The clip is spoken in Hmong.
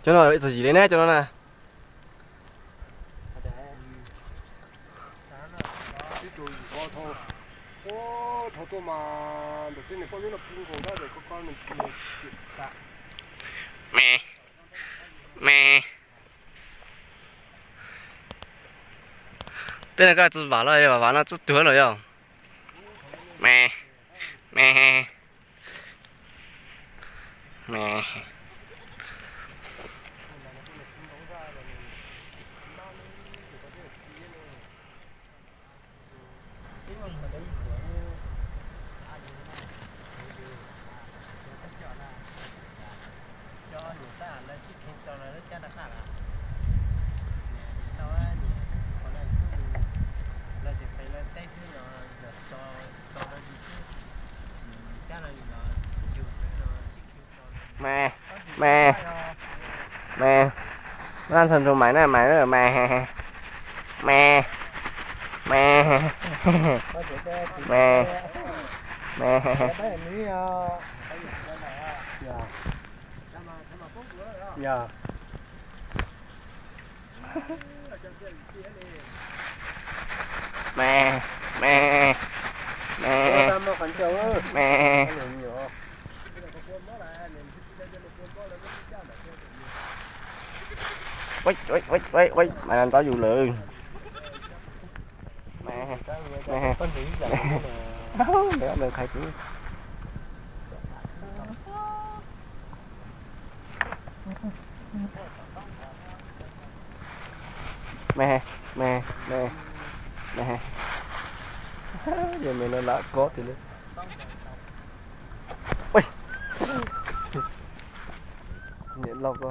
Cov no txog yim li ne, cov no na. Me, me. Tej no koj tsis vam los yog vam no tsis tuag los yog? Me, me, me. Me, me, me. Laj ntxhais tus mais na, mais, me, me, me, me, me. Me, me, me, me. Ua, ua, ua, ua, ua, mas ntau yus lawm. Me, me, me, me, qhais kuv. Me, me, me, me. Yog me no lam kob tiag li. Ui, niam laus ko.